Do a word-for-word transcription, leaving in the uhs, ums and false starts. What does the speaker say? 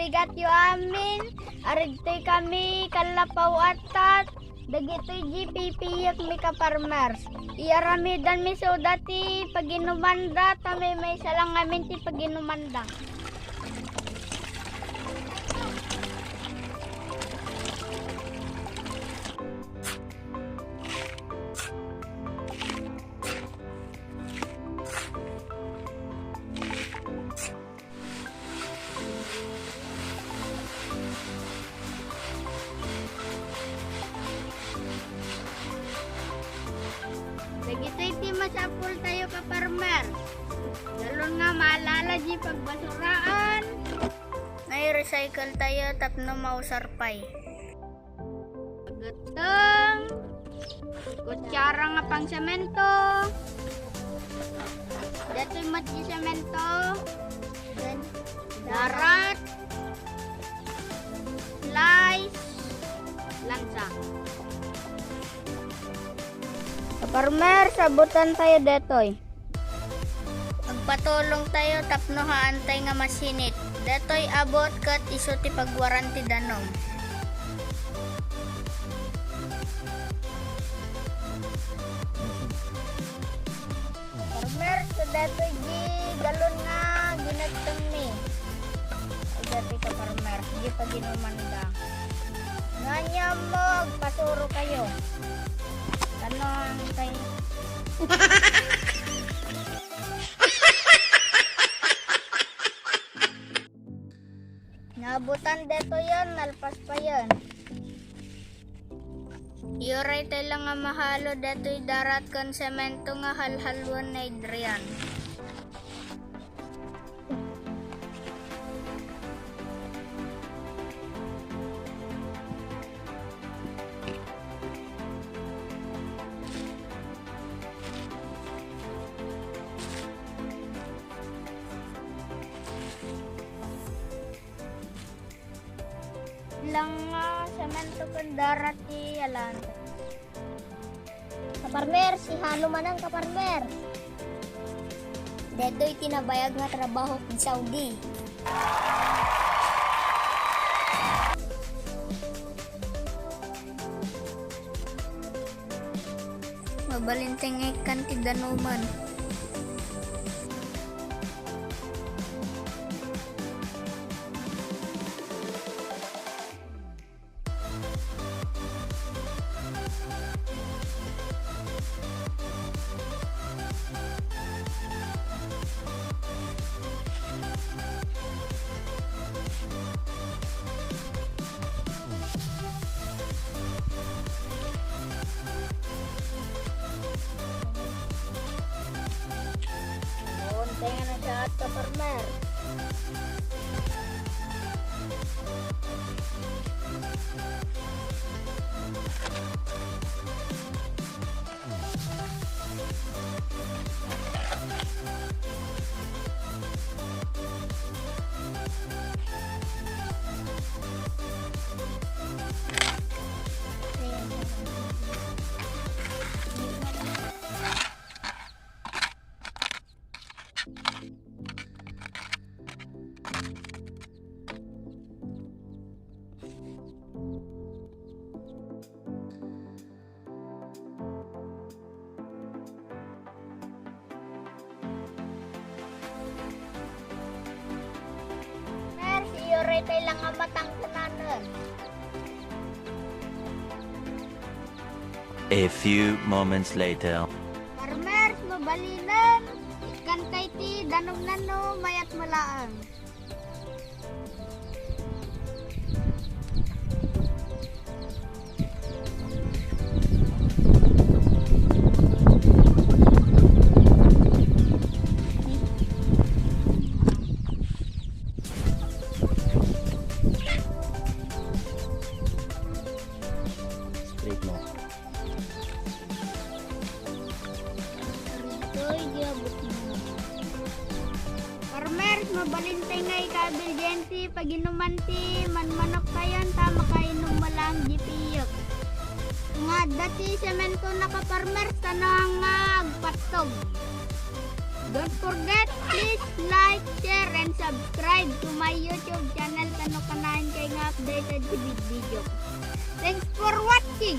Bigatyo amin, aridtoy kami, kallapaw atat, dagitoy di pipiyek mi ka-farmers. Iyaramidan mi so dati paginumanda, ta maymaysa lang amin ti paginumanda. Dagitoy ti masapul tayo ka-farmer. Galon nga maalala di pagbasuraan. Nga i-recycle tayo tapno mausar pay. Gateng. Kutsara nga pangsemento. Detoy met ti semento. Darat. Slice. Lansa. Ka-farmer, sabutan tayo detoy. Agpatulong tayo tapno haantay nga masinit. Detoy abot ket isu ti pagwaran ti danum. Farmer, so detoy di galon nga ginagtengmi. Ay, dati ka farmer, di pa ginumanda. Nganyam mo, agpasuro kayo. Tanong kay Naabutan detoy yan, nalpas pa yan. Iyoray tayo lang nga mahalo detoy darat ken semento nga halhalwan ni Adrian. Lang nga semento ken darat ti alan. Ka-farmer, si Hano manen, ka-farmer. Detoy ti nabayag nga trabaho ti Saudi. Mabalin ti nga ikkan ti danuman. Yun, kaya na siya at ka-farmer. Mer, iyoray tayo lang nga matangkananen. A few moments later. Farmers, mabalinen, ikkantay ti danum nano, mayat mo laeng. Straight mo. Aritay, di abot mo. Farmers, mabalin tayo nga ikabil diyan ti paginuman ti manmanok tayon ta makainom mo lang di piyek. Nga adda ti semento na ka farmers, ta nga agpattog. Don't forget, please like, share, and subscribe. subscribe to my YouTube channel, tapno kanayon kayo nga updated ti video. Thanks for watching!